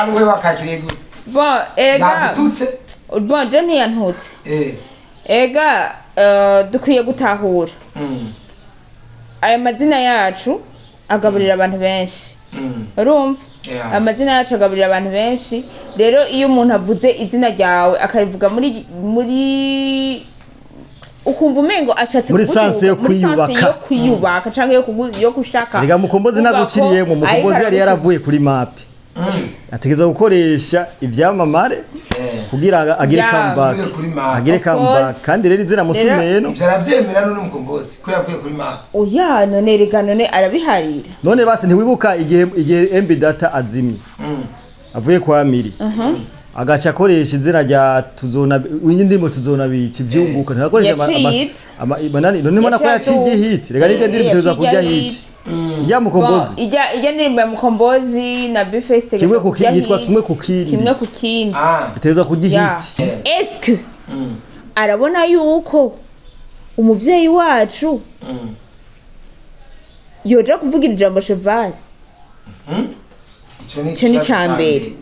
Ari we wakakiriye gute? Bon, ega Yagututse? Bon, je ntiyantutse. Ega dukwiye gutahura aya mazina yacu agaburira abantu benshi. Urumva? Yeah. Amazina yacu agaburira abantu benshi. Rero iyo umuntu avuze izina ryawe, akarivuga muri ukumva umengo ashatse Muri kugutuka, sense yo muri sense kwiyubaka. yo kwiyubaka canke yo gushaka Rega Mukombozi kuvuga ko ntaguciriyemo. Mukombozi ariko yari aragutuka. yaravuye kuri mapi, ategeza gukoresha ivyamamare kugira ngo agire comeback. Asubire kuri map. Agire Of comeback. course. Kandi rero izina Musumeno Ivyo aravyemera none Mukombozi ko yavuye kuri map? Oya, none rega, none arabiharira. None basi ntiwibuka igihe MB Data azimye avuye kwa Miri, agaca akoresha izina rya tuzona indirimbo tuzona bica ivyunguka, ntibakoresha Yaciye. Manani none mbona ko Yaciye yaciye hit. Rega nige ndirimbo Yaciye tuza kurya hit. hit rya Mukombozi. Bon, ijya ndirimbo ya Mukombozi na Bface. Kimwe ku kindi, yitwa Kimwe ku Kindi. Kimwe ku Kindi. Iteza kurya hit. Eske arabona yuko umuvyeyi wacu yoja kuvugira ijambo Cheval? Ico ni Ico ni ikibazo ica mbere.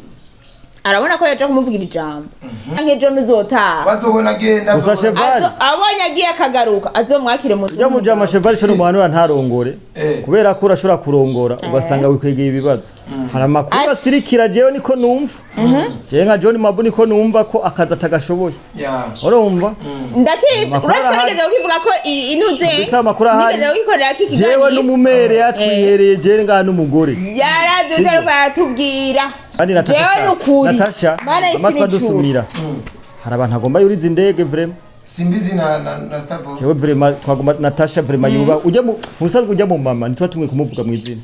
Arabona ko yaja kumuvugira ijambo canke ejo ntuzotaha? Bazobona agenda. Gusa Cheval Abonye agiye akagaruka, azomwakire mu ujya mu jama Cheval, cyo numuhanura ntarongore, kubera ko urashobora kurongora ugasanga wikwegeye ibibazo. Hari amakuru asirikira. Jewe niko numva, jewe nka John Mabu niko numva ko akazi atagashoboye. Urumva? Ndakizi. Amakuru Uretse ko arahari. nigeze kukivuga ko inuze Mbese amakuru ahari. nigeze kugikorera ko Jewe ikiganiro. n'umumere yatwihereye, jewe ngaha n'umugore. Yaraduze, aratubwira. Kandi Natasha, Jewe nukuri Natasha Mana y'isi amatwi n'ijuru. adusumira, hari abantu agomba yuriza indege vraiment. Simbizi na Starboy. Jewe vraiment twagomba Natasha vraiment yuba ujya mu busanzwe, ujya mu mama ntituba tumwe kumuvuga mu izina.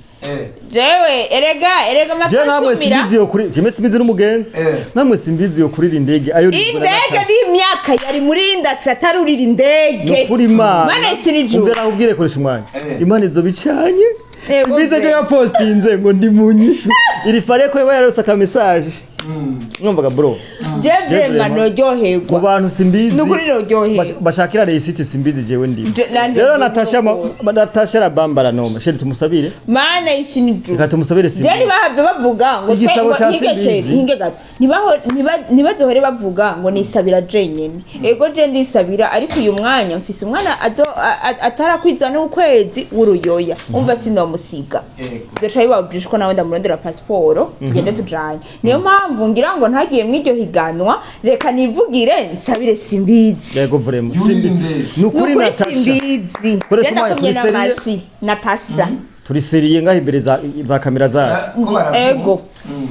Jewe erega Jewe nkamwe amatwi asumira. Simbizi yo kuri jewe Simbizi n'umugenzi. Nkamwe Simbizi yo kurira indege ayo Indege n'imyaka yari muri industry atarurira indege. Nukuri Imana. Mana y'isi n'ijuru. Umve nakubwire, koresha umwanya. Imana izo bicanye. Yego, Simbizi ejo mve. yapostinze ngo ndi mu nyishu iri fare ko yaba yarose aka message. Mwumvaga bro? Je vraiment Vraiment. Mu noryoherwa. bantu Simbizi Nukuri noryoherwa. bashakira réussite Simbizi, jewe ndi. Nanje Rero ndi Natasha nukuri. Natasha arabambara noma. Chéri, tumusabire. Mana y'isi n'ijuru. Reka tumusabire Je Simbizi. ntibahave bavuga ngo Igisabo ngo ca hinge Simbizi. chéri, hinge gato. Ntibazohore bavuga ngo nisabira jenyene. Ego, je ndisabira, ariko uyu mwanya mfise umwana atarakwiza n'ukwezi w'uruyoya, umva sinomusiga. Vyoca bibabwije ko nawe ndamurondera pasiporo, tugende tujanye. Niyo mpamvu ngira ngo ntagiye mw'iryo higanwa. Reka nivugire nsabire Simbizi. Yego, vraiment. Yurira Simbizi. indege. Nukuri Nukuri Natasha. Simbizi. Koresha Je umwanya, ndakumye turi sérieux. n'amashi Natasha. Turi sérieux ngaho imbere za kamera zacu. Ko baravyumva. Ego.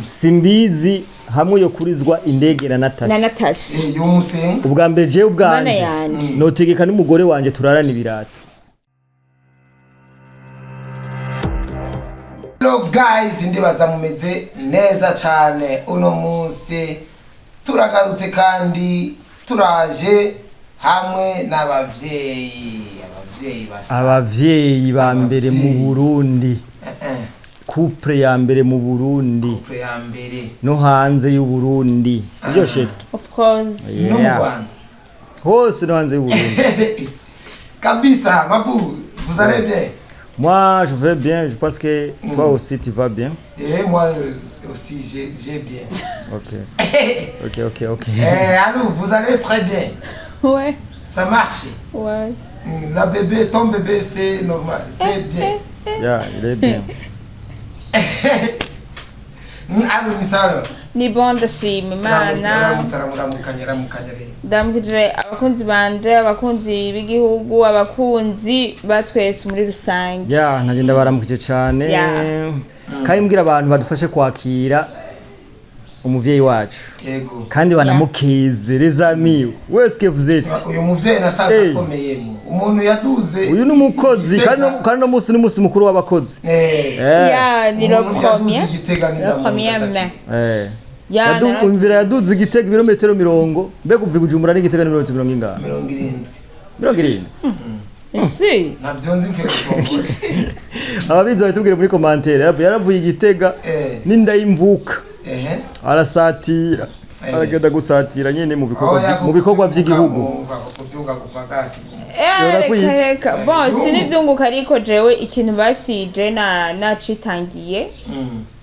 Simbizi hamwe yo kurizwa indege na Na Natasha. Natasha. Yomusenga. Ubwa mbere jewe Mana ubwanje yanje. notegeka n'umugore wanje turarana ibirato. Hello guys, ndibaza mumeze neza cyane. Uno munsi turagarutse kandi turaje hamwe n'abavyeyi, abavyeyi basa Abavyeyi ba mbere mu Abavyeyi. Burundi. Couple ya mbere mu Burundi. Couple ya mbere. No hanze y'u Burundi, sibyo chéri? Of course. No mu Yeah. Rwanda. Hose, no hanze y'u Burundi. Kabisa. Mabu, vous allez bien? Moi je vais bien, je pense que toi aussi tu vas bien. Et moi aussi j'ai bien. Ok. Eh, allô, vous allez très bien? Ouais. Ça marche? Ouais. La bébé, ton bébé, c'est normal, c'est bien. Yeah, il est bien. Allô, ni sawa. Ni bon, ndashima Imana. Ramutsa, ramukanya, ramukanya rero. Ndamukije abakunzi banje, abakunzi b'igihugu, abakunzi ba twese muri rusange. Ya, nagenda baramukije cyane. Kandi mbwira abantu badufashe kwakira umuvyeyi wacu. Kandi banamukeze, les amis, où est-ce que vous êtes? Uyu muvyeyi nasanze akomeyemo umuntu yaduze Uyu ni umukozi. Igitega. Kandi no munsi ni umunsi mukuru w'abakozi. Ya, ni le Umuntu yaduze premier Igitega. Le premier mai. Ya. Umvira, yaduze Igitega ibirometero mirongo, mbega uva i Bujumbura n'Igitega n'ibirometero mirongo ingahe? 70. 70. Si. Ntabyo nzi, mvuye gutombora. Ababizi babitubwire muri commentaire. Yaravuye Igitega n'inda y'imvuka, arasatira, aragenda gusatira nyene mu bikorwa mu bikorwa by'igihugu. Kubyuka kuva gasi. Yora Reka kwica. reka, bon, sinivyunguka, ariko jewe ikintu basije na nacitangiye.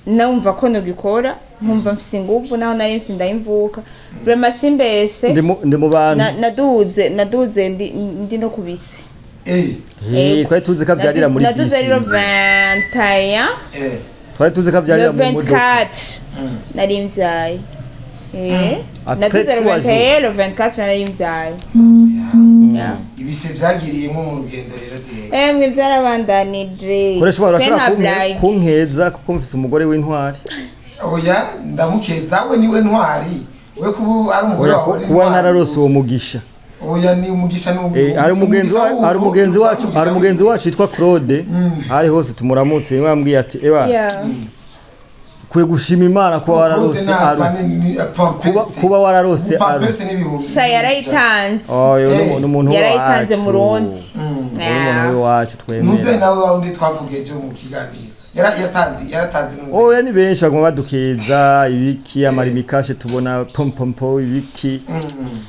Numva ko nogikora, nkumva mfise inguvu naho nari mfise ndayimvuka. Vraiment simbeshe. Ndi mu bantu. Naduze ndi no kubise. Twari tuzi ko avyarira muri Naduze bisi. rero 21. Twari tuzi ko avyarira Le mu modoka. 24 nari mvyaye. Après Naduze le 3 jours. 21, le 24 nari mvyaye. Yeah. Ibise byagiriyemo mu rugendo rero direct. Emwe byarabandanije. Koresha urashobora Twe nta blague. kunkeza kuko mfise umugore w'intwari. Oya, ndamukeza, we niwe ntwari, we kuba ari umugore Oya, wawe ari kuba intwari. nararose uwo mugisha. Oya, ni umugisha, ni Hari umugenzi hari umugenzi wacu, hari umugenzi wacu yitwa Claude, hari hose tumuramutse, niwe yambwiye ati ewa kwe gushima Imana kuba wararose aru kuba wararose aru. Sha yarayitanze. Oyo ni umuntu Yarayitanze wacu. mu Rundi. Ni umuntu wacu Nuze twemera. nawe wa wundi twavugiye ejo mu kiganiro yaratanze nuze. Oya, ni benshi baguma badukeza ibiki amarimikashe tubona pompompo ibiki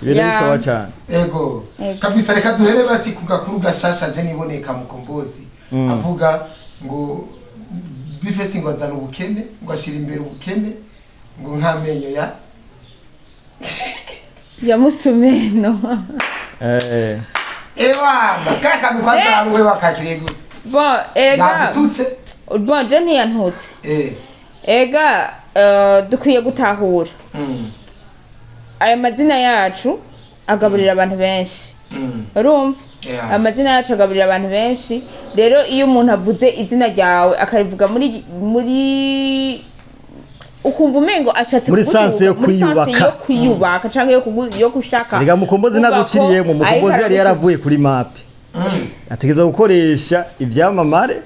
ibintu bisawa cyane. Ego. Ego. Kabisa, reka duhere basi ku gakuru gashasha je niboneka Mukombozi avuga ngo B-Face ngo azana ubukene, ngo ashira imbere ubukene ngo nk'amenyo ya Ya musumeno. Ewana ka kantu kazaruwe wakakiriye gute? Bon, ega. Yagututse? Bon, je ntiyantutse. Ega, dukwiye gutahura. Aya mazina yacu agaburira abantu benshi. Urumva? Yeah. Amazina yacu agaburira abantu benshi. Rero iyo umuntu avuze izina ryawe akarivuga muri ukumva umengo ashatse Muri kugutuka, sense yo muri sense kwiyubaka. yo kwiyubaka canke yo gushaka Rega Mukombozi kuvuga ko naguciriyemo, Mukombozi ariko yari yaravuye kuri mapi, ategeza gukoresha ivyamamare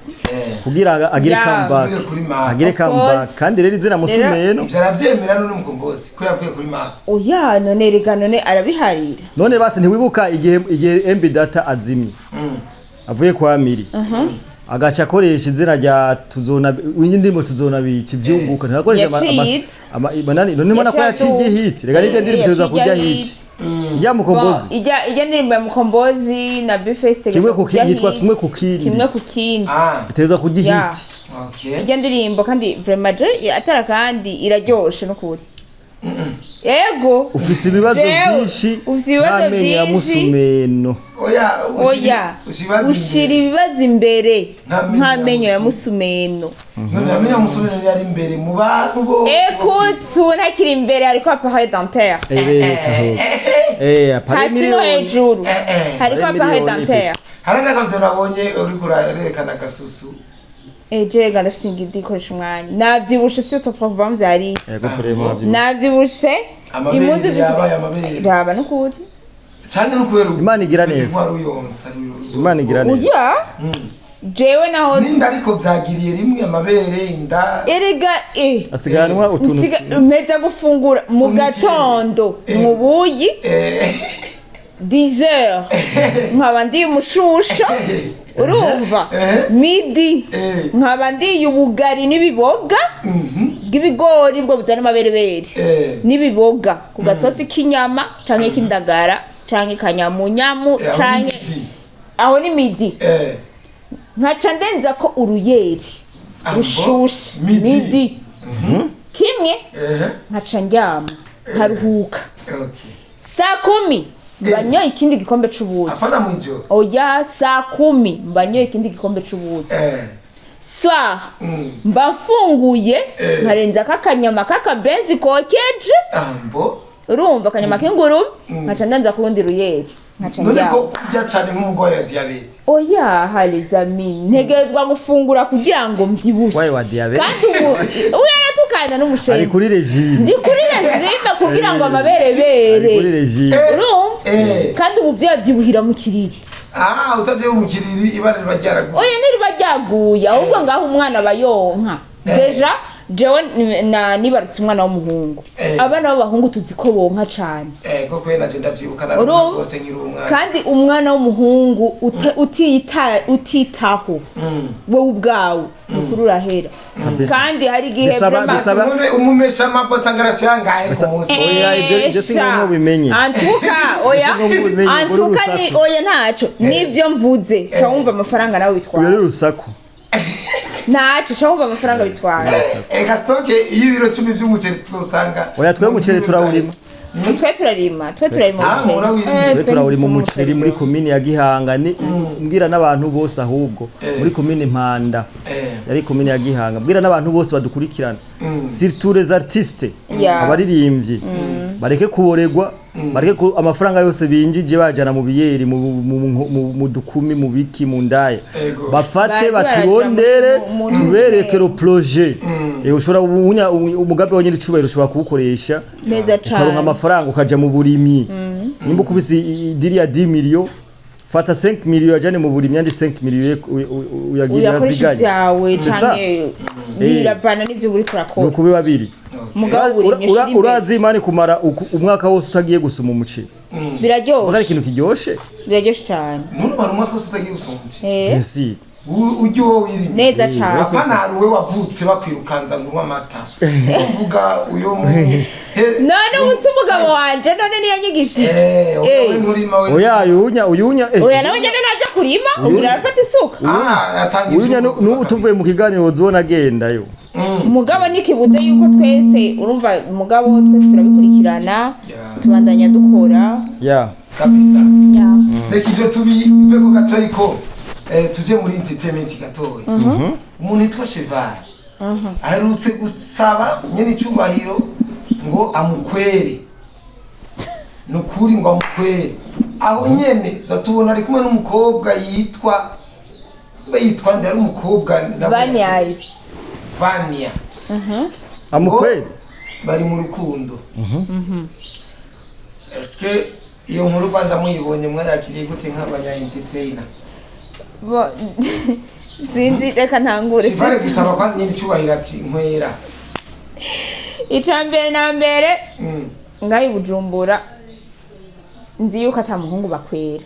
kugira ngo agire comeback. Asubire kuri map. Agire Of comeback. course. Kandi rero izina Musumeno Ivyo aravyemera none Mukombozi ko yavuye kuri map? Oya, none rega none arabiharira. None basi ntiwibuka igihe MB Data azimye avuye kwa Miri, agaca akoresha izina rya tuzona indimo tuzona bica ivyunguka, ntibakoresha Yaciye hit. None mbona ko Yaciye yaciye hit. Rega niryo ndirimbo tuza yaciye kurya hit. hit rya Mukombozi. Bon, ijya ndirimbo ya Mukombozi na B-Face Kimwe ku kurya yitwa hit. Kimwe ku kindi. Kimwe ku kindi. Iteza kurya Yeah. hit. Okay. Ijya ndirimbo kandi vraiment je atara kandi iraryoshe n'ukuri. Ego. Ufise ibibazo Jewe, byinshi ufise ibibazo nk'amenyo ya byinshi. Musumeno. Oya. Oya, Ushibaza ushira ibibazo imbere Nk'amenyo nk'amenyo ya ya musumeno. None amenyo ya Musumeno yari imbere mu bantu bo? Écoute, ubu ntakiri imbere, hariko appareil dentaire. Ereka ho apare Hasi no miliyoni. hejuru hariko Appareil appareil miliyoni. dentaire. Hari n'akavideo nabonye uriko urarerekana agasusu. Je rega ndafise ingidi ikoresha umwanya, navyibushe vyo twavuga vyariye. Yego, turema byinshi. Navyibushe. Amabere Impuzu yabaye amabere. Raba n'ukuri. Cyane no kubera Imana igira neza. wari uyonsa. Imana igira neza. Oya, jewe naho N'inda ariko byagiriye rimwe, amabere, inda. Erega Asiganwa utuntu. Nsiga mpeza gufungura mu gatondo mu buyi 10 heures nkaba ndiye umushusho, urumva, midi nkaba ndiye ubugari n'ibiboga bw'ibigori bwo buzana amaberebere n'ibiboga ku gasosi k'inyama canke k'indagara canke kanyamunyamu Aho ni canke midi. Aho ni midi. Nkaca ndenza ko uruyeri Aho, rushushe. midi. Midi kimwe nkaca ndyama nkaruhuka. Saa 10 mba nyoye ikindi gikombe c'ubuki. Apana mwijoro. Oya, saa 10 mba nyoye ikindi gikombe c'ubuki. Soir mba mfunguye, nkarenza akanyama k'akabenzi kokeje. Ambo. Urumva, akanyama k'ingurube, nkaca ndanza ku rundi ruyeri, nkaca None ko ndyama. kurya cyane nk'umurwayi wa diyabete? Oya, harizami ntegerezwa gufungura kugira ngo mbyibushe. Wayi wa diabete. Kandi ubu yaratukana Ari n'umushenzi. kuri regime. Ndi kuri regime kugira ngo Ari kuri amaberebere. regime. Urumva, kandi umuvyeyi avyibuhira mu kiriri. Ah, utabye mu kiriri ibara riba ryaraguye. Oya, ntiriba ryaguye, ahubwo ngaho umwana aba yonka. Déjà jewe nibarutse umwana w'umuhungu. Abana b'abahungu tuzi ko bonka cane. Koko naje ndavyibuka na Urumva? rwose nkiri umwana. Kandi umwana w'umuhungu utitaho wowe ubwawe, nukuri urahera. Kabisa. Kandi hari igihe Bisaba- None umumesha amabota ngarasyo yangahe ku munsi? Oya, ibyo si ngombwa ubimenye. Antuka oya. Si ngombwa ubimenye, uri Antuka ni urusaku. oya, ntaco nibyo mvuze, ca wumva amafaranga nawe Uyu witwara. ari urusaku. Ntaco ushobora kumva amafaranga bitwara. Eka stock y'ibiro 10 by'umuceri tuzosanga. Oya, twe umuceri turawurima. Twe turarima, twe turarima Ah, umuceri. murawurima. Twe turawurima umuceri muri komini ya Gihanga, ni mbwira n'abantu bose ahubwo muri komini Mpanda, yari komini ya Gihanga, mbwira n'abantu bose badukurikirana, surtout les artistes, abaririmbyi, bareke kuboregwa, bareke amafaranga yose binjije bajana mu biyeri, mu dukumi, mu biki, mu ndaya. Bafate Baze baturondere, baraja tubereke le projet. Ushobora umugambi wa nyiri icubahiro ushobora kuwukoresha Neza ukaronka cane. amafaranga, ukaja mu burimyi. Nimba ukubise i deal ya 10 millions, fata 5 millions ajane mu burimyi, andi 5 millions uyagira Uyakoresha yaziganye. ivyawe C'est ça. canke biravana n'ivyo uriko urakora. Nuko biba biri. Mugabo uburimyi ushira imbere. Urazi imana kumara umwaka wose utagiye gusoma umuceri. Uvuga ari Biraryoshe. ikintu kiryoshe. Biraryoshe cane. None umara umwaka wose utagiye gusoma umuceri? Bien. Ujye uwo wirimye. Neza cane. Apana, hari uwe wavutse bakwirukanza ngo unywe amata, uvuga uyo mu None ubu si umugabo wanje, none niyanyigishije. Oya, we nturima we. Oya, uyunya uyunya. Oya, nawe nyene naja kurima, ugira arafata isuka. Ah, atanga Uyunya n'ubu tuvuye mu kiganiro uzobona agendayo. Mugabo nikibuze yuko twese, urumva, mugabo twese turabikurikirana, tubandanya dukora. Kabisa. Reka ivyo tubiveko gato, ariko tuje muri entertainment gatoya. Umuntu yitwa Cheval aherutse gusaba nyene icubahiro ngo amukwere, nukuri ngo amukwere. Aho nyene za tubona ari kumwe n'umukobwa yitwa, mbe yitwa nde? Ari umukobwa Vanyayi. Vania. Amukwere. Bari mu rukundo. Eske iyo nkuru kwanza muyibonye mwayakiriye gute nk'abanya entertainer? Sinzi, reka ntangure. Sivare gusaba kwa nyine icubahiro ati nkwera. Ica mbere na mbere, ngaho i Bujumbura nzi yuko ata muhungu bakwera.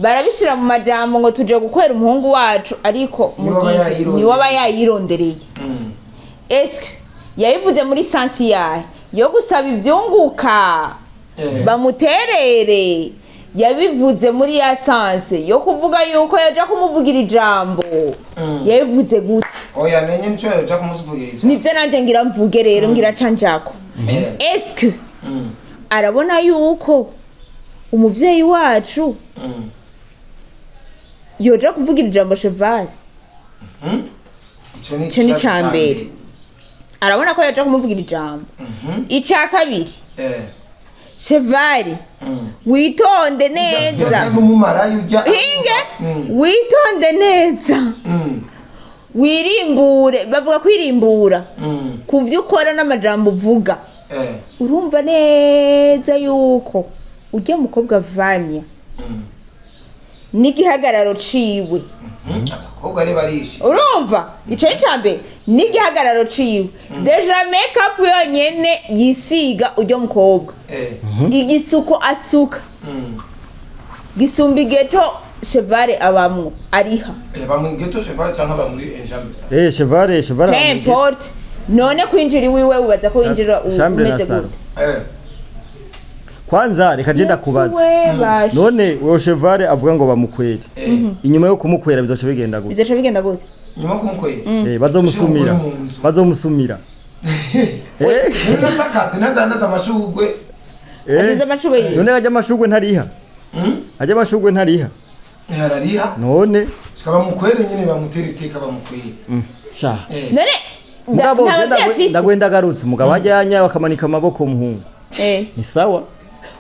Barabishira mu majambo ngo tuje gukwera umuhungu wacu, ariko mu Niwe aba gihe yayirondereye. niwe aba yayirondereye. Eske yabivuze muri sens yahe? Yo gusaba ivyunguka bamuterere? Yabivuze muri ya sens yo kuvuga yuko yaja kumuvugira ijambo? Yabivuze gute? Oya, nenye nico yaja kumuvugira. Nivyo nanje ngira mvuge rero, ngira canjako. Eske arabona yuko umuvyeyi wacu yoja kuvugira ijambo Cheval? Ico ni Ico ni ikibazo ica mbere. Arabona ko yaja kumuvugira ijambo? Ica kabiri, Cheval, witonde neza. N'umumarayi ujya. Hinge, witonde neza, wirimbure. Bavuga kwirimbura ku vyo ukora n'amajambo uvuga. Urumva neza yuko ujya mukobwa Vanya n'igihagararo ciwe. Abakobwa ari barishe. Urumva, ico ni ica mbere, n'igihagararo ciwe déjà, make up yonyene yisiga ujya mukobwa, igisuko asuka gisumba igeto Cheval abamwo ariha. Bamwe ghetto Cheval canke bamuri enjambesa. Cheval, Cheval. Peu importe. None kwinjira iwiwe wibaza ko winjira Chambre na umeze salle. gute? Kwanza reka je ndakubaza. Yesu we, basha. None wewe Cheval avuga ngo bamukwere, inyuma yo kumukwera bizoca bigenda gute? Bizoca bigenda gute? Nyuma kumukwera. Bazomusumira. Ushira mu nzu. Bazomusumira. None sakati nadandaza amashurwe. Azize amashurwe yiwe. None ajya amashurwe ntariha, ajya amashurwe ntariha. Arariha. None Shika bamukwere nyine, bamutera iteka, bamukwere. Sha. None Mugabo nta bavyeyi afise. ndagwenda garutse, umugabo ajyanya bakamanika amaboko umuhungu, ni sawa.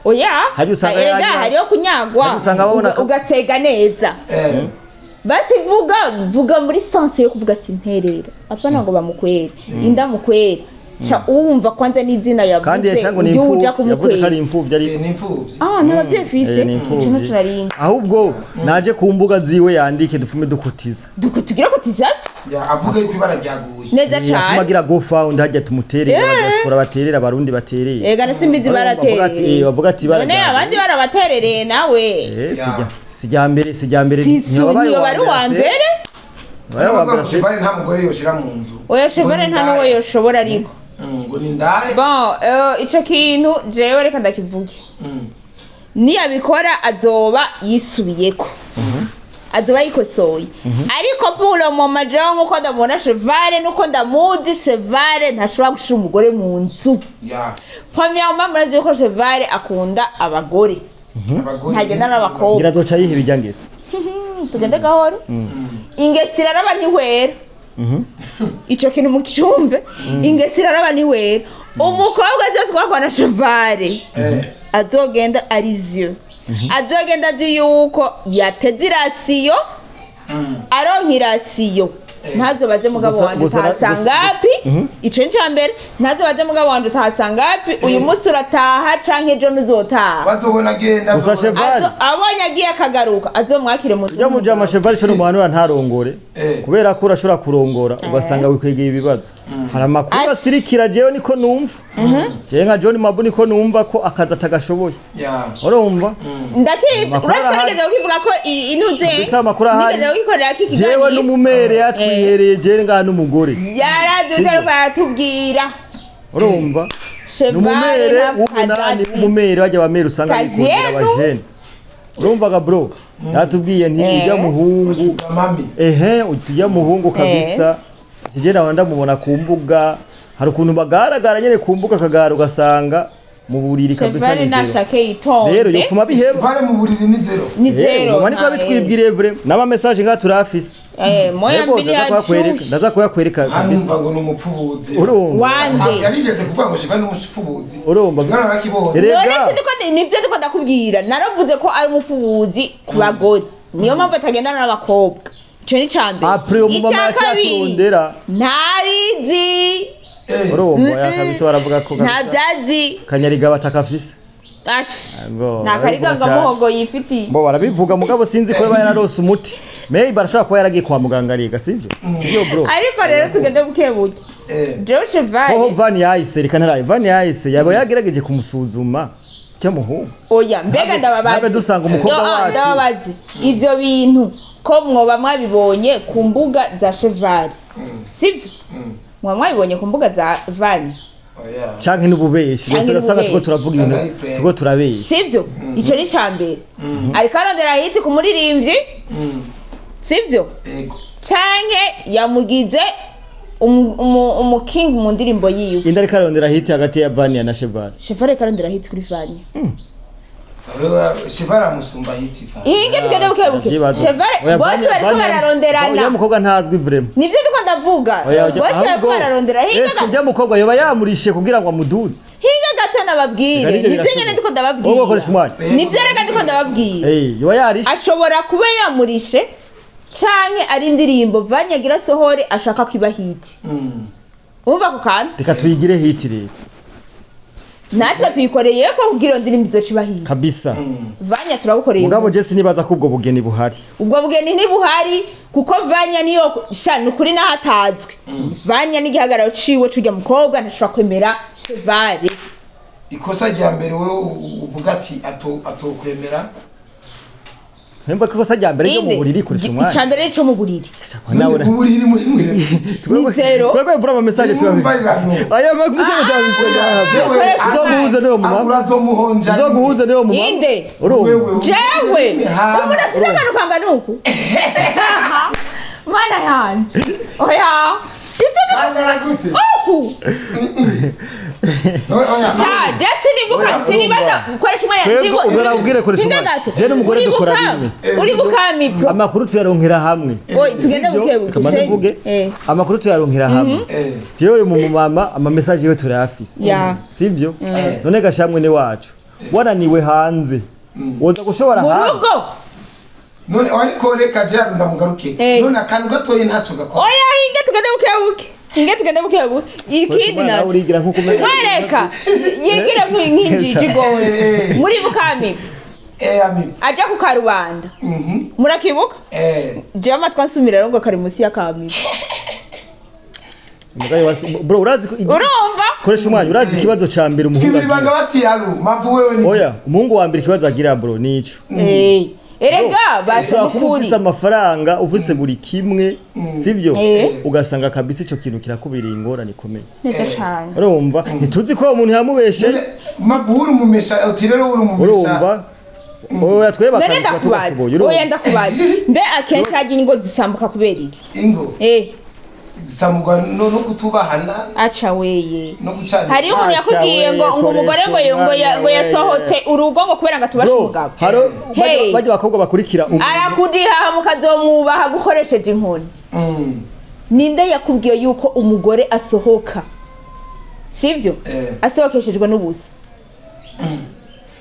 Oya. Hari usanga Erega hariho kunyagwa, hari usanga babona ugasega neza. Basi vuga, vuga muri sens yo kuvuga ati nterera, apana ngo bamukwere, indamukwere ca uwumva kwanza n'izina yavuze. Kandi yashango ni Uyu uja imfuvyi, yavuze ko ari kumukwera. imfuvyi ari. Ni imfuvyi. Ah, nta bavyeyi afise. Ni Ico imfuvyi. naco narinzi. Ahubwo naje ku mbuga ziwe yandike, dufume dukutiza. Tugira kutizatso. Ya, avuga yuko ibara ryaguye. Neza Afuma cane. agira go found hajya, tumuterere, abadiaspora baterera, abarundi baterere. Ega na simbizi. Bavuga ati, Baratereye. bavuga ati ibara None ryaguye. abandi barabaterereye nawe. Sijya mbere, sijya mbere. Si niyo bari uwa mbere. Wabaye uwa mbere. Cheval nta mugore yoshira mu nzu. Oya, Cheval nta n'uwo yoshobora ariko. Ngo ni ndaye. Bon, ico kintu jewe reka ndakivuge. Niyabikora azoba yisubiyeko. azoba yikosoye. Ariko pour le moment jewe nkuko ndamubona Chevale nuko ndamuzi, Chevale ntashobora gushira umugore mu nzu. Ya. Premièrement, murazi yuko Chevale akunda abagore, abagore ntagenda n'abakobwa. Ngira azoca yiha ibijyangese. Tugende gahoro, ingesi iraraba ntihwera. Ico kintu mucyumve, ingesi iraraba ntihwera. Umukobwa azoswakwa na Chevale azogenda ariziyo, azogenda azi yuko yateze irasiyo, aronka irasiyo. Ntazobaze mugabo wanje utahasangapi. Ico ni ica mbere. Ntazobaze mugabo wanje utahasangapi, uyu munsi urataha canke ejo ntuzotaha. Bazobona agenda. Gusa Chevale Abonye agiye akagaruka, azomwakire mu nzu. Ujya mu jama Chevale, cyo n'umuhanura ntarongore, kubera ko urashobora kurongora ugasanga wikwegeye ibibazo. Hari amakuru asirikira, jewe niko numva, jewe nka John Mabu niko numva ko akazi atagashoboye. Ya. Urumva? Ndakizi. Amakuru Uretse ko arahari. nigeze kukivuga ko inuze Mbese amakuru ahari. nigeze kugikorera ko Jewe ikiganiro. n'umumere yatwihereye, jewe ngaha n'umugore Yaraduze Sibyo? aratubwira. Urumva, ni Chevale umumere na w'umunani Kazati. w'umumere bajya bamere usanga bikundira Kazienu. abajene. Urumvaga bro, yatubwiye nti ujya muhungu Sugar mami. Ehe, ujya muhungu kabisa. Tijera wanda mubona ku mbuga, hari ukuntu bagaragara nyene ku mbuga akagara, ugasanga mu buriri kabisa Chevale ni zero. nashake yitonde. Rero yopfuma biheba. Vale mu buriri ni zero. Ni zero. Mama niko bitwibwiriye vre n'ama message nga turafise. Moya Yego, mbili ndaza ya kuyakwereka, chushi. ndaza kuyakwereka kabisa. Anumva ngo ni umupfubuzi. Urumva? Wande. Yarigeze kuvuga ngo Chevale ni umupfubuzi. Urumva? Chevale arakibonye. Erega. None se nivyo ndiko ndakubwira, naravuze ko ari umufubuzi ku bagore, niyo mpamvu atagendana n'abakobwa. Ico ni ica mbere. Après uwo mumama Ica kabiri, yacaturondera. ntabizi. Urumva ya kabisa, baravuga ko kabisa Ntabyazi. kanyariga batakafise. Ash. Ngo, Nta kariganga barabivuga cyane. muhogo yifitiye. Bo barabivuga, mugabo sinzi ko yaba yararose umuti. Maybe arashobora kuba yaragiye kwa muganga ariga, sivyo? Sivyo bro? Ariko rero tugende buke buke. Jewe Chevale Hoho Vani yahise, reka ntaraye. Vani yahise yaba yagerageje kumusuzuma cyamuhungu. Oya, mbega ndababazi. Ntabe dusanga umukobwa wacu. Ndababazi, ivyo bintu ko mwoba mwabibonye ku mbuga za Chevale, sivyo? Mwoba mwabibonye ku mbuga za Vani? Oya. Canke n'ububeshi. Canke Urasanga tuko n'ububeshi. turavuga ibintu, Usanga ari prank. tuko turabesha. Sivyo? Ico ni ica mbere. Ariko arondera hiti ku muririmbyi, sivyo? Ego. Canke yamugize umuking mu ndirimbo yiwe. Inda ariko arondera hiti hagati ya Vania na Chevale. Chevale ariko arondera hiti kuri Vani. Chevale amusumba hiti fa. Inge tugende buke buke. Vyibazo. Chevale Oya, bose Vania- bariko Vania- bararonderana. Oya, mukobwa ntazwi vraiment. Nivyo ndiko ndavuga. Oya, oya, Bose bariko ahubwo, bararondera. Hinga ese ujya mukobwa yoba yamurishe kugira ngo amuduze? Hinga gato nababwire. Reka nivyo Nivyo birashoboka. nyene ndiko Wowe ndababwira. ukoresha umwanya. Nivyo reka ndiko ndababwira. Eh, yoba yarishe. Ashobora kuba yamurishe canke ari indirimbo Vanya agira sohore ashaka kwiba hiti. Umva ako kantu. Reka tuyigire hiti rero. Natwe tuyikoreye ko kugira iyo ndirimbo izoca iba hiti. Kabisa. Vanya turagukoreye. Mugabo je sinibaza ko ubwo bugeni buhari. Ubwo bugeni ntibuhari kuko Vanya niyo sha ni ukuri n'ahatazwi. Vanya n'igihagararo ciwe c'urya mukobwa ntashobora kwemera Chevale. Ikosa rya mbere wowe uvuga ati atokwemera. Ntemba ko ikosa rya mbere ryo mu Inde, buriri kurisha umwanya. Ica mbere co mu buriri. Nawe Mu buriri muri mwe. Ni zero. Twebwe bro ama message tuba. Mwumvarirano. Aya ma message tubisega. Jewe, Uzoguhuza niyo mama. Urazomuhonja. Uzoguhuza niyo mama. Inde. Urumva? Wewe. Jewe Ha. umuntu afise akantu kangana uku, mana yanje, oya. Kangana gute? Uku. Oya. Sha je sinibuka, Oya, sinibaza gukoresha umwanya. Twebwe ubwo nakubwire koresha Hinga umwanya. gato. Je n'umugore Uribuka- dukora bimwe. Uribuka mipro. Amakuru tuyaronkera hamwe. Oy, tugende Sivyo? buke buke. Reka mbanze mvuge. Amakuru tuyaronkera hamwe. Jewe uyu mumama ama message yiwe turayafise. Ya. Sivyo? None gashamwe ne wacu. Wananiwe hanze. Woza gushobora Mu hanze. rugo. None ariko reka Gerard ndamugaruke. None akantu gatoyi ntacyo gakora. Oya, hinga tugende buke buke, hinga tugende buke buke. Ikindi Nawe naco urigira nkuko umenya. mwereka yigire nk'injiji gose. Muri bukami Ami. aja ku karubanda, murakibuka? Jewe amatwi ansumira rero ngo kari munsi y'akamiro. Mugayo bro urazi ko Urumva? koresha umwanya, urazi ikibazo ca mbere umuhungu Twibiri banga agira. basiyaru. Mavu wewe ni. Oya, umuhungu wa mbere ikibazo agira bro nico. Erega basha Ushobora kuba nukuri. ufise amafaranga, ufise buri kimwe, sivyo? Ugasanga kabisa ico kintu kirakubereye ingorane ikomeye. Neza cane. Urumva, ntituzi ko uwo muntu yamubeshe. None, Mavu uri umumesha uti rero uri umumesha. Urumva? Oya tweba None ndakubaza, oya ndakubaza, mbe akenshi hajya ingo zisambuka kubera iki? Ingo Eh, zisamburwa no kutubahana aca weye. No gucana. Hariho umuntu Aca yakubwiye ngo weye, ngo umugore ngo koresha ngo umwanya yasohotse urugo ngo kubera ngo atubashe Bro, umugabo. haro Hey. bajya bakobwa bakurikira umuntu. Arakudihaha mukazomwubaha gukoresheje inkoni. Ninde yakubwiye yuko umugore asohoka, sivyo? Eh. Asohokeshejwe n'ubusa.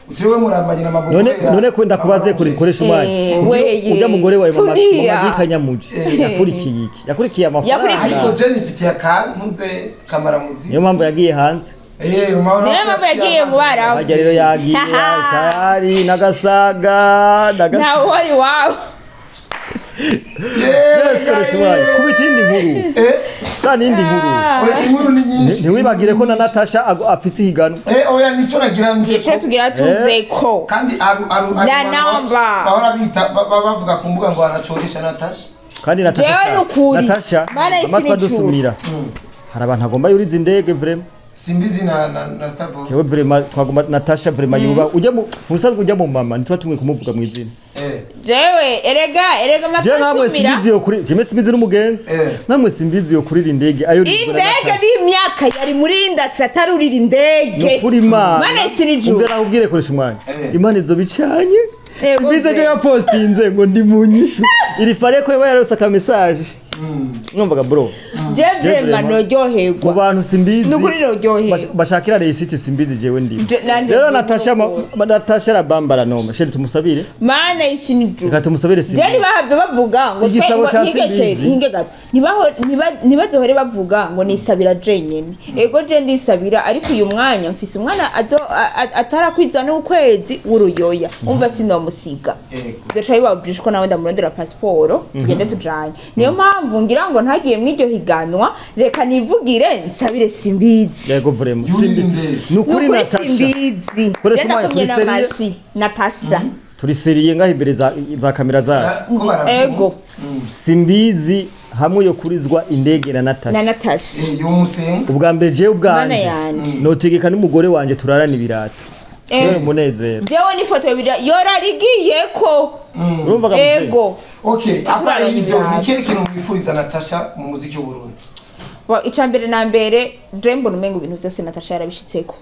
Utiriwe murambanye n'amaboko. None none ko ndakubaze kuri koresha umwanya. Eh, weye. Ujya mugore wawe mama Tulia. mama Gikanyamuje yakurikiye iki? Yakurikiye amafaranga. Yakurikiye- Ariko je nifitiye akantu nze kamaramuzi. Niyo mpamvu yagiye hanze. Eh, mama. Niyo mpamvu yagiye mu Barabu. Hajya rero yagiye tayari nagasaga nagasaga. Ntawe wari iwabo. Yes, koresha umwanya. Kubita indi nkuru. Eh, Za nindi nkuru. oya inkuru ni nyinshi. Ntiwibagire ko na Natasha afise ihiganwa. Eh, oya nico nagira nje. Icyo tugira tuze ko Kandi aru aru aru Na namba. bahora bita bavuga ku mbuga ngo aracoresha Natasha. Kandi Natasha Jewe nukuri. Natasha Mana isi amatwi n'ijuru. adusumira. Hari abantu agomba yuriza indege vraiment. Simbizi na Starboy. Jewe vraiment twagomba Natasha vraiment yuba ujya mu musanzwe ujya mu mama ntitwa tumwe kumuvuga mu izina. Eh. Jewe erega Jewe namwe amatwi simbizi yo kuri jewe simbizi n'umugenzi. Eh. Namwe simbizi yo kurira indege ayo indege n'imyaka yari muri industry atarurira indege. Nukuri Imana. Mana isi n'ijuru. Ubwo nakubwire koresha umwanya. Eh. Imana izo bicanye. Ego Simbizi ejo mbe. yapostinze ngo ndi mu nyishu. Iri fare ko yaba yarose aka message. Numvaga bro. Je vraiment Vraiment. noryoherwa. Mu bantu simbizi. Nukuri noryoherwa. Bashakira resite simbizi jewe ndi. Nanje Rero ndi Natasha nukuri. Natasha arabambara noma. Sheri tumusabire. Mana isi n'ijuru. Reka tumusabire Je simbizi. ntibahave bavuga ngo twe Igisabo ngo ca hinge sheri Simbizi. hinge gato ntibaho ntibazohore bavuga ngo nisabira jenyene. Ego je ndisabira, ariko uyu mwanya mfise umwana atarakwiza n'ukwezi w'uruyoya, umva sinomusiga. Ego. Vyoca bibabwije ko nawe ndamurondera pasiporo tugende tujanye. Niyo mpamvu ngira ngo ntagiye mw'iryo higanwa, reka nivugire nsabire Simbizi. Yego vraiment Yurira simbizi. indege. Nukuri Nukuri Natasha. Simbizi. Koresha Je umwanya, ndakumye turi seriye. n'amashi Natasha. Turi seriye ngaho imbere za kamera zacu. Ko baravyumva. Ego. Simbizi hamwe yo kurizwa indege na Na Natasha. Natasha. Eh, yomusenga. Ubwa mbere jewe Mana ubwanje yanje. notegeka n'umugore wanje turarana ibirato. Eh. Kubera umunezero. Jewe n'ifoto bibiri yorarigiyeko. Urumvaga muvyeyi? Ego. Okay, apara Turaranye ivyo ibirato. ni kihe kintu mwifuriza Natasha mu muziki w'u Burundi? Bo icya mbere na mbere je mbona umengo ibintu byose Natasha yarabishitseko.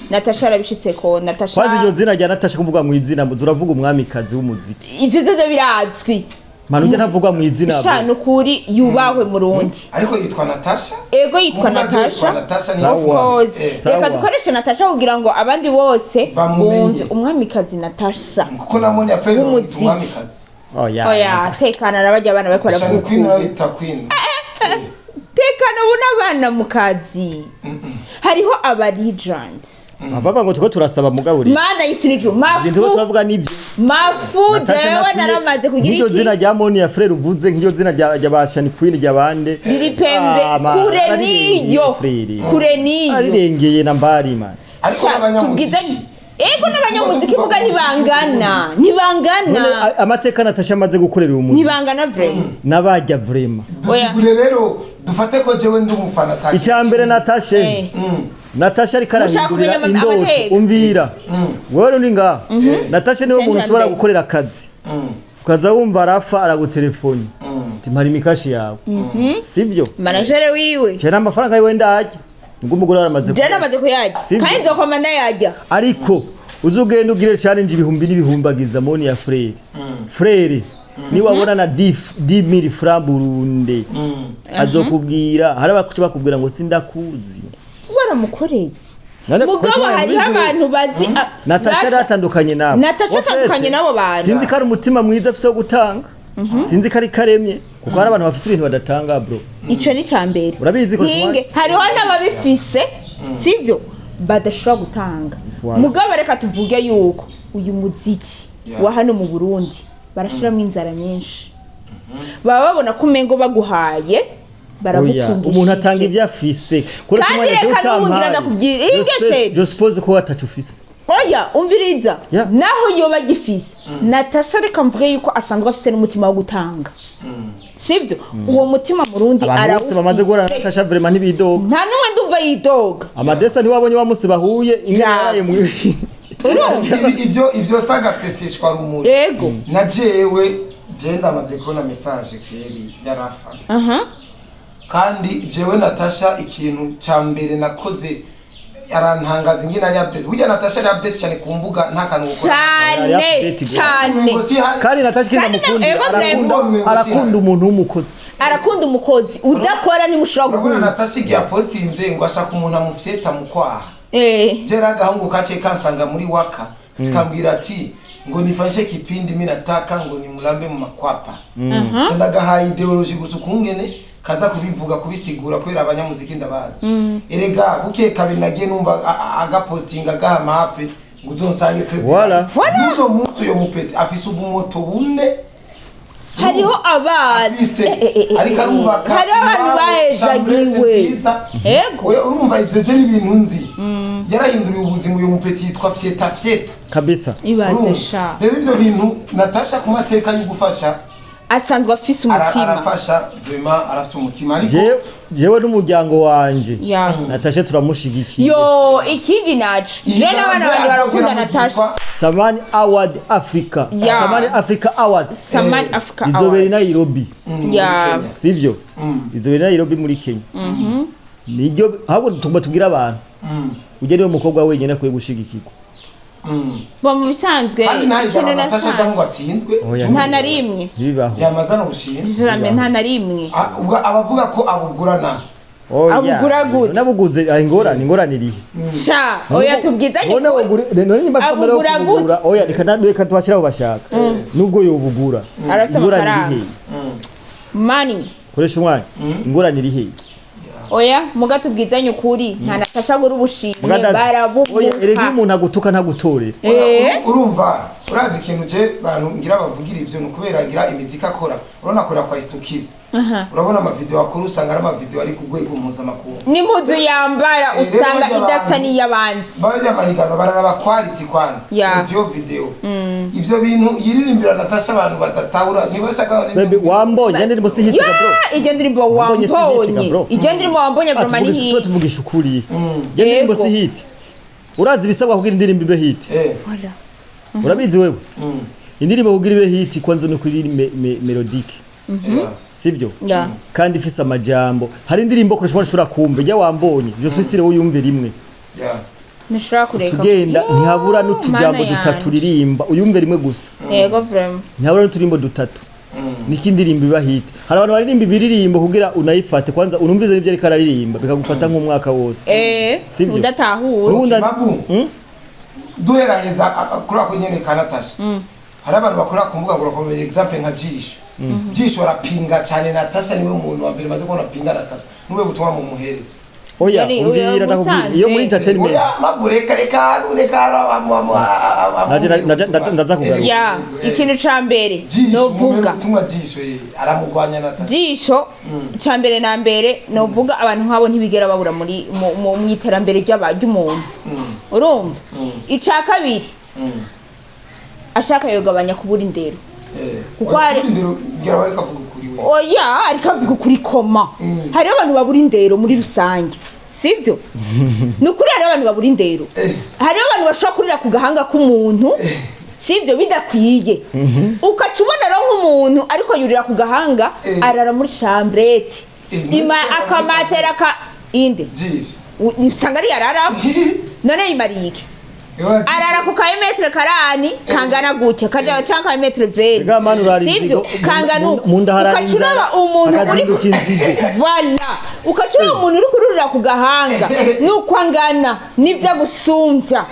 Natasha yarabishitseko. Natasha Kwanza iryo zina rya Natasha kuvuga mu izina uravuga umwamikazi w'umuziki. ivyo vyose birazwi. Manu ujya ntavugwa mu izina. Sha nukuri yubahwe Murundi. Ariko yitwa Natasha? Ego yitwa Umumaze yitwa Natasha. Natasha ni Sawa. Of course. Eh. Sawa. Reka dukoreshe Natasha kugira ngo abandi bose Bamumenye. bumve umwamikazi Natasha. Kuko namoni ya Fred W'umuziki. umwamikazi. Oya. Oya tekana n'abajya abana bariko Shani baravuka. Queen nawe yita Queen. Tekana ubu n'abana mu kazi. Hariho aba legends. Abavuga ngo tuko turasaba mugaburi. Mana y'isinijo Ibintu tuko mafu turavuga nivyo. mafu Natasha jewe nakwiye- naramaze kugira nk'iryo zina iki rya Moni ya Frere uvuze nk'iryo zina rya ba Shani Queen rya bande. riri pembe Ah, ma, kure ararengeye niyo Frere. kure niyo Arirengeye na mbari man. Ariko n'abanyamuziki. tubwizanye ego n'abanyamuziki muga ntibangana ntibangana None amateka Natasha amaze gukorera uyu muziki ntibangana vraiment. n'abajya vraiment. Oya. Dusigure rero dufate ko jewe ndi umufana ataki. Icya mbere Natasha Eh. Natasha ariko Mushaka arahindurira kumenya indoto amateka? umvira wewe uri ngaha Natasha niwe Change muntu ushobora and gukorera akazi ukaza wumva arafa aragutelefoni ati mpara imikashi yawe sibyo Manager wiwe cyane amafaranga yiwe ndajya ubwo umugore waramaze je namaze kuyarya Sivyo. kandi nzokoma ndayarya. Ariko uzi ugenda ugire challenge ibihumbi n'ibihumbagiza moni ya Frere Frere niwabona na 10000 francs Burundi azokubwira hari abakuca bakubwira ngo sindakuzi. Waramukoreye. None Mugabo koresha hariho umwanya abantu bazi Natasha yaratandukanye nabo. Natasha atandukanye n'abo bantu. Sinzi ko ari umutima mwiza afise wo gutanga. Sinzi ko ari karemye kuko hari abantu bafise ibintu badatanga bro. Ico ni ca mbere. Urabizi ko Hinge hariho n'ababifise sivyo badashobora gutanga. Voilà. Mugabo reka tuvuge yuko uyu muziki Yeah. wa hano mu Burundi barashiramwo inzara nyinshi. Baba babona ko umengo baguhaye Oya, baragutungisha. umuntu atanga ibyo afise. Koresha Kandi umwanya reka jewe n'ubu ngira utampaye. ndakubwira, Je inge sheri. Je suppose ko atacu ufise. Oya umviriza Yeah. naho yoba agifise Natasha reka mvuge yuko asanzwe afise n'umutima wo gutanga sivyo uwo mutima Murundi Abantu bose bamaze guhura na arawufise Natasha vraiment ntibidoga. nta n'umwe ndumva yidoga Amadesa ntiwabonye wa munsi bahuye inka Yeah. yaraye mu Urumva? Ivyo sagaseseshwa rumuri. Yego. Na jewe je ndamaze kubona message keri yarafa. Kandi jewe Natasha ikintu ca mbere nakoze arantangaza ingene ari update. Burya Natasha ari update cyane ku mbuga, nta kantu gukora. Cane cane. Kandi Natasha ikindi Kandi amukundira, arakunda umuntu w'umukozi. Arakunda umukozi udakora, ntimushobora Urabona guhuza. Natasha igihe apostinze ngo ashaka umuntu amufyeta mu kwaha, Eh. jera agahungu kace kansanga muri waka kikambwira ati ngo nifanyishe kipindi, mi nataka ngo nimulambe mu makwapa. Mm. Ndagahaye ideology gusa ukungene kaza kubivuga kubisigura, kubera abanyamuziki ndabazi. Erega buke kabiri nagiye numva agapostinga agaha mape ngo uzonsange club. Voilà. Voilà. Nuno munsi uyo mupeti afise ubumoto bune. Hariho abana Afise Eh, ariko arubaka hariho abantu iwabo, bahejagiwe. chambrette nziza. Yego. Oya, urumva ivyo je n'ibintu nzi. Yarahinduriye ubuzima uyo mupeti yitwa Fyeta Fyeta. Kabisa. Ibaze Urumva? sha. Rero ivyo bintu Natasha ku mateka yo gufasha Asanzwe afise umutima. Arafasha vraiment, arafise umutima, ariko Jewe n'umuryango wanje, Ya. Natasha turamushigikiye. Yo, ikindi naco Iyi rero n'abana ntambwe banje barakunda azogera mu Natasha. Samani Award Africa. Ya. Samani Africa Award Samani Africa izobera i Award. Nairobi. Ya. Kenya. Sivyo? Izobera i Nairobi muri Kenya. Niryo ahubwo tugomba tubwire abantu, ujye niwe mukobwa wenyine akwiye gushigikirwa. Bo mu bisanzwe Kandi nta ikintu ijambo Natasha cyangwa ngo nasanze atsindwe. Oya. nta na rimwe. Ntibibaho. Yamaze no gushima. Jamais, nta na rimwe. Ah, ubwo abavuga ko abugurana. Oya. Abugura gute? Nabuguze, ah, ingorane irihe? Sha, oya, tubwizanye None ukuri. wogure none nyimba afite amahera yo Abugura kubugura, gute? oya, reka tubashyire aho bashaka nubwo yobugura. Arafise Ingorane iri amafaranga. hehe? Money. Koresha umwanya, ingorane iri hehe? Oya, muga tubwizanye ukuri, nta Natasha agura ubushimwe. Mugandazi, oya, erega iyo barabuguha. umuntu agutuka ntagutorera. Eh. Urumva, urazi ikintu je bantu ngira bavugira ivyo ni ukubera ngira imiziki akora. Urabona akorera kwa Istukiz, urabona amavideo akora, usanga ari amavideo ari ku rwego mpuzamakungu. N'impuzu yambara Eh, rero usanga barya idasa abantu n'iy'abandi. Barya amahiganwa bararaba quality kwanza, Ya. audio, video, ivyo bintu yiririmbira Natasha abantu badatahura ntibashaka. Baby, wambonye indirimbo si hit bro. Ya, iryo ndirimbo Wambonye si hit, wambonye, bro. iryo ndirimbo wambonye Ah, broma ni tuvugishe- hit. tuvugisha ukuri, iyo ndirimbo Yego. si hit. Urazi ibisabwa kugira indirimbo ibe hit? Eh. Voilà. Urabizi wewe, indirimbo kugira ibe hit kwanza ni kuri mélodique, Yeah. sivyo? Ya. Kandi ifise amajambo. Hari indirimbo kurusha ushobora kumva ijya wambonye, je suis sûr uyumve rimwe, Yeah. Ntushobora kureka. tugenda Yo, ntihabura n'utujambo mana dutatu yanje. uririmba uyumve rimwe gusa. Yego, vraiment. Ntihabura n'uturimbo dutatu niko indirimbo iba hit. Hari abantu baririmba ibiririmbo kugira unayifate kwanza unumvirize n'ibyo ariko araririmba, bikagufata nk'umwaka wose. Eh. Sivyo? Udatahura. Ubundi Mabu. Duheraheza kuri ako nyene ka Natasha, hari abantu bakora ku mbuga ngororamubiri, example nka Jisho. Jisho arapinga cyane Natasha, niwe muntu wa mbere maze kubona apinga Natasha. Niwe butumwa mu muhereza? Oya, Yari- umbwira, oya, ndakubwira musanze. iyo muri entertainment. Oya Mabu, reka reka reka. Ndaza kugaruka. Ya, ikintu ca mbere Jisho novuga, ubutumwa Jisho, aramugwanya Natasha. Jisho, ca mbere na mbere novuga, abantu nk'abo ntibigera babura muri mu iterambere ry'umuntu, urumva? Ica kabiri, ashaka yogabanya kubura indero. Kuko Ndero ngira bariko avuga ukuri we. Oya, ariko avuga ukuri koma. Hariho abantu babura indero muri rusange, sibyo? Ni ukuri, hariho abantu babura indero. Hariho abantu bashobora kurira ku gahanga k'umuntu, sibyo? Bidakwiye. Ukaca ubona rero nk'umuntu ariko yurira ku gahanga, arara muri chambrette, ima muri akamatera ka inde. Jisho. Usanga ari yararamo. None yimariye iki? Arara ku ka metre karani kangana gutya kaja canke ka metre veri. Ega mani, urara Sivyo? inzigo. Kangana uko. Mu nda harara Ukaca uraba inzara, umuntu uri hakazinduka inzigo. Voilà, ukaca uraba umuntu uri kururira ku gahanga nuko angana nivyo agusumvya.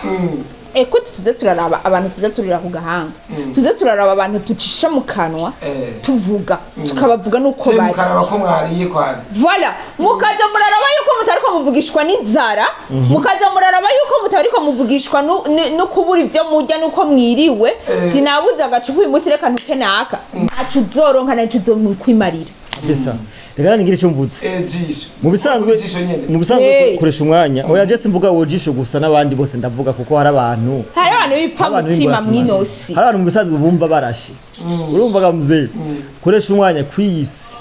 Ekuti tuze turaraba abantu tuze turira ku gahanga, tuze turaraba abantu tucisha mu kanwa, tuvuga tukabavuga nuko Se bari. mukaraba ko mwariye kwanza. Voilà, mukaza muraraba yuko mutariko muvugishwa n'inzara, mukaza muraraba yuko mutariko muvugishwa no kubura ibyo murya nuko mwiriwe. Sinabuze agacupa uyu munsi, reka ntuke naka. Ntaco uzoronka, ntaco uzokwimarira. Bisa reka ningire icyo mvuze. Jisho. Mu bisanzwe, Jisho nyene. mu bisanzwe, koresha umwanya. Oya, je simvuga wowe Jisho gusa, n'abandi bose ndavuga, kuko hari abantu Hari abantu bipfa abantu mutima b'ingurakamaro. mw'inosi. Hari abantu mu bisanzwe bumva barashe. Urumva ga muzee, koresha umwanya, kw'iyisi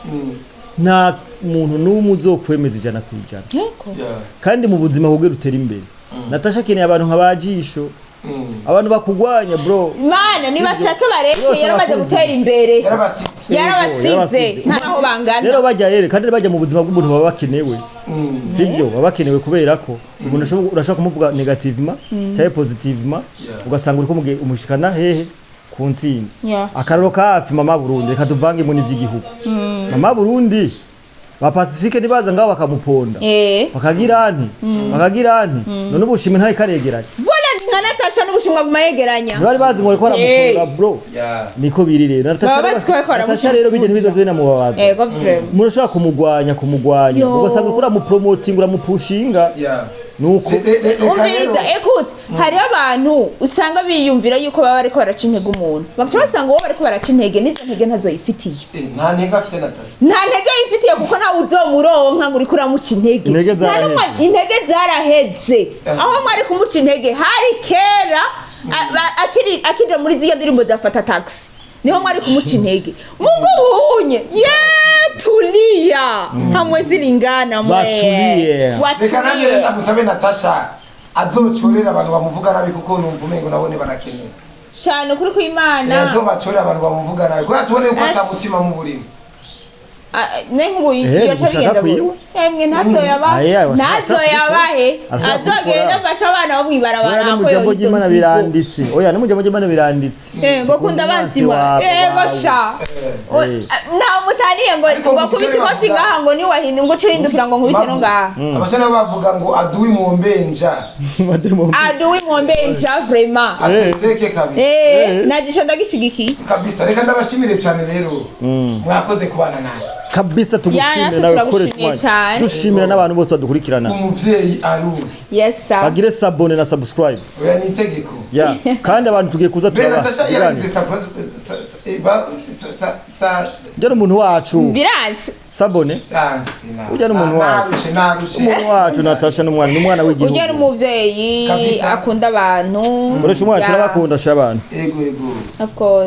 nta muntu n'umwe uzokwemeza 100%. Yego. Yeah. Kandi mu buzima kugira utere imbere, Natasha akeneye abantu nka ba Jisho. Abantu bakugwanya bro. Mana nibashake bareke, Bose yaramaze abakunzi. gutera imbere. Yarabasize. Yarabasize. Yarabasize. Nta naho bangana. Rero bajya rero kandi bajya mu buzima bw'umuntu baba bakenewe, sibyo? Baba bakenewe kubera ko umuntu urashobora kumuvuga negativement cyangwa positivement, ugasanga uriko umushikana hehe ku ntsinzi. Akaroro ka hafi, Mama Burundi, reka tuvangemo n'ivy'igihugu. Mama Burundi ba Pacifique ntibaza ngaho bakamuponda, bakagira nti bakagira nti none ubushimwe ntari karegeranye. Vola nka Natasha n'ubushimwa bumayegeranya. Ntibari bazi ngo bariko baramuponda bro. Niko biri rero Natasha. Baba bazi ko bariko Natasha rero bijya ntibizoze binamubabaza. Ego vraiment. Umuntu ashobora kumugwanya, Yo. ugasanga uriko uramupromotinga, uramupushinga, nuko Reka Umviriza, rero ekute, hariho abantu usanga biyumvira yuko baba bariko baraca intege umuntu, bagaca basanga uwo bariko baraca intege n'izo ntege ntazo yifitiye. Nta ntege afise Natasha. Nta ntege yifitiye, kuko nawe uzomuronka ngo uriko uramuca intege. Intege Nta zaraheze. Intege zaraheze. Aho mwari kumuca intege hari kera, akija muri ziriya ndirimbo za Fata Taxi, niho mwari kumuca intege. Mungu uhunye ye tulia hamwe zilingana mwe. Batulie. Reka nanjye rero Watulie. ndamusabe Natasha azocorera abantu bamuvuga nabi, kuko numva umengo nabone barakenewe. Shana ukuri kw'Imana. Azobacorera abantu bamuvuga nabi, kubera tubone yuko Ash. ata mutima muburimo. Ne nk'ubu yoca gushaka bigenda kwiwe? gute? Emwe ntazoyabahe. Aye, aye, Ntazoyabahe. arashaka Azogenda kubikora. afashe abana bo mw'ibarabara. Oya, no mu Ko jambo yoza ry'Imana inzigo. biranditse. Oya, no mu jambo ry'Imana biranditse. Ngo kunda abansi ego sha. Ntawe mutaniye ngo Ariko ngo mu kubita gisore ikofi bavuga- ngaha ngo niwahinda ngo uce uhindukira ngo nkubite no ngaha. Abasore nabo bavuga ngo adui muombenja. Aduwi mwombenja vraiment. Atuseke kabisa. Nagisho ndagishigikiye. Kabisa, reka ndabashimire cyane rero, mwakoze kubana nanjye. Kabisa, tugushimire Natwe nawe gukoresha turagushimiye umwanya. cyane. Dushimira n'abantu bose badukurikirana. Umuvyeyi aruri. Yes sir. Bagire s'abonner na subscribe. Oya, ni itegeko. Ya, kandi abantu tugiye kuza Be turaba Natasha yaragize sa sa sa sa sa. Ujya n'umuntu wacu. Biranse. S'abonner. Sansi na. Ujya n'umuntu wacu. Narushe, narushe. Umuntu wacu Natasha n'umwana w'igihugu. Ujya n'umuvyeyi Kabisa. akunda abantu. Koresha umwana. Ya, Turabakunda sha abantu. Ego, ego. Of course.